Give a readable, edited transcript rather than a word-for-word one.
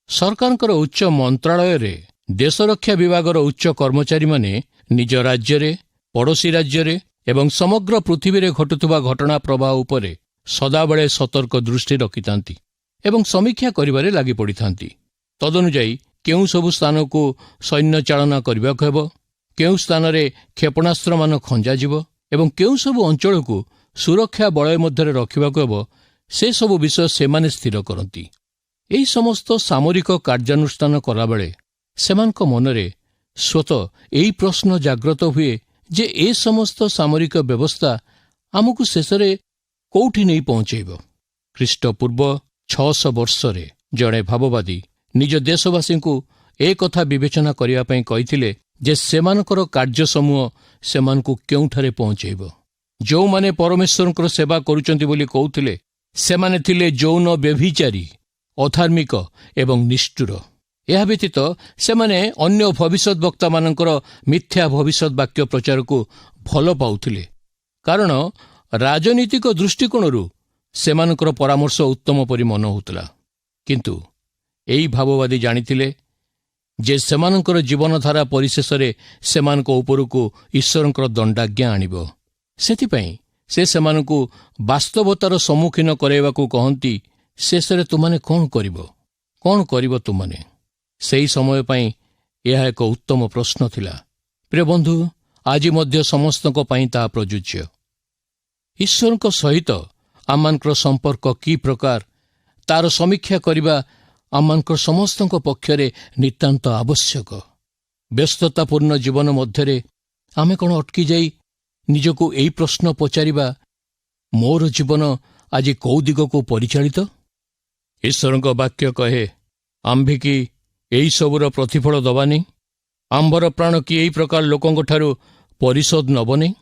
ସରକାରଙ୍କର ଉଚ୍ଚ ମନ୍ତ୍ରାଳୟରେ ଦେଶରକ୍ଷା ବିଭାଗର ଉଚ୍ଚ କର୍ମଚାରୀମାନେ ନିଜ ରାଜ୍ୟରେ, ପଡ଼ୋଶୀ ରାଜ୍ୟରେ ଏବଂ ସମଗ୍ର ପୃଥିବୀରେ ଘଟୁଥିବା ଘଟଣା ପ୍ରବାହ ଉପରେ ସଦାବେଳେ ସତର୍କ ଦୃଷ୍ଟି ରଖିଥାନ୍ତି ଏବଂ ସମୀକ୍ଷା କରିବାରେ ଲାଗି ପଡ଼ିଥାନ୍ତି। ତଦନୁଯାୟୀ କେଉଁ ସବୁ ସ୍ଥାନକୁ ସୈନ୍ୟ ଚାଳନା କରିବାକୁ ହେବ, କେଉଁ ସ୍ଥାନରେ କ୍ଷେପଣାସ୍ତ୍ରମାନ ଖଞ୍ଜାଯିବ ଏବଂ କେଉଁ ସବୁ ଅଞ୍ଚଳକୁ ସୁରକ୍ଷା ବଳୟ ମଧ୍ୟରେ ରଖିବାକୁ ହେବ, ସେସବୁ ବିଷୟ ସେମାନେ ସ୍ଥିର କରନ୍ତି। ଏହି ସମସ୍ତ ସାମରିକ କାର୍ଯ୍ୟାନୁଷ୍ଠାନ କଲାବେଳେ ସେମାନଙ୍କ ମନରେ ସ୍ୱତଃ ଏହି ପ୍ରଶ୍ନ ଜାଗ୍ରତ ହୁଏ ଯେ ଏ ସମସ୍ତ ସାମରିକ ବ୍ୟବସ୍ଥା ଆମକୁ ଶେଷରେ କୋଉଠି ନେଇ ପହଞ୍ଚେଇବ? ଖ୍ରୀଷ୍ଟପୂର୍ବ 600 ବର୍ଷରେ ଜଣେ ଭାବବାଦୀ ନିଜ ଦେଶବାସୀଙ୍କୁ ଏ କଥା ବିବେଚନା କରିବା ପାଇଁ କହିଥିଲେ ଯେ ସେମାନଙ୍କର କାର୍ଯ୍ୟସମୂହ ସେମାନଙ୍କୁ କେଉଁଠାରେ ପହଞ୍ଚେଇବ। ଯେଉଁମାନେ ପରମେଶ୍ୱରଙ୍କର ସେବା କରୁଛନ୍ତି ବୋଲି କହୁଥିଲେ, ସେମାନେ ଥିଲେ ଯୌନ ବ୍ୟଭିଚାରୀ, ଅଧାର୍ମିକ ଏବଂ ନିଷ୍ଠୁର। ଏହା ବ୍ୟତୀତ ସେମାନେ ଅନ୍ୟ ଭବିଷ୍ୟତ ବକ୍ତାମାନଙ୍କର ମିଥ୍ୟା ଭବିଷ୍ୟତ ବାକ୍ୟ ପ୍ରଚାରକୁ ଭଲ ପାଉଥିଲେ, କାରଣ ରାଜନୈତିକ ଦୃଷ୍ଟିକୋଣରୁ ସେମାନଙ୍କର ପରାମର୍ଶ ଉତ୍ତମ ପରି ମନେ ହେଉଥିଲା। କିନ୍ତୁ ଏହି ଭାବବାଦୀ ଜାଣିଥିଲେ ଯେ ସେମାନଙ୍କର ଜୀବନଧାରା ପରିଶେଷରେ ସେମାନଙ୍କ ଉପରକୁ ଈଶ୍ୱରଙ୍କର ଦଣ୍ଡାଜ୍ଞା ଆଣିବ। ସେଥିପାଇଁ ସେ ସେମାନଙ୍କୁ ବାସ୍ତବତାର ସମ୍ମୁଖୀନ କରାଇବାକୁ କହନ୍ତି, "ଶେଷରେ ତୁମାନେ କ'ଣ କରିବ? କ'ଣ କରିବ ତୁମାନେ?" ସେହି ସମୟ ପାଇଁ ଏହା ଏକ ଉତ୍ତମ ପ୍ରଶ୍ନ ଥିଲା। ପ୍ରିୟ ବନ୍ଧୁ, ଆଜି ମଧ୍ୟ ସମସ୍ତଙ୍କ ପାଇଁ ତାହା ପ୍ରଯୁଜ୍ୟ। ଈଶ୍ୱରଙ୍କ ସହିତ ଆମମାନଙ୍କର ସମ୍ପର୍କ କି ପ୍ରକାର, ତାର ସମୀକ୍ଷା କରିବା ଆମମାନଙ୍କର ସମସ୍ତଙ୍କ ପକ୍ଷରେ ନିତାନ୍ତ ଆବଶ୍ୟକ। ବ୍ୟସ୍ତତାପୂର୍ଣ୍ଣ ଜୀବନ ମଧ୍ୟରେ ଆମେ କ'ଣ ଅଟକି ଯାଇ ନିଜକୁ ଏହି ପ୍ରଶ୍ନ ପଚାରିବା, ମୋର ଜୀବନ ଆଜି କୋଉ ଦିଗକୁ ପରିଚାଳିତ? ଈଶ୍ୱରଙ୍କ ବାକ୍ୟ କହେ, "ଆମ୍ଭେ କି ଏହିସବୁର ପ୍ରତିଫଳ ଦବାନି? ଆମ୍ଭର ପ୍ରାଣ କି ଏହି ପ୍ରକାର ଲୋକଙ୍କଠାରୁ ପରିଶୋଧ ନବନି?"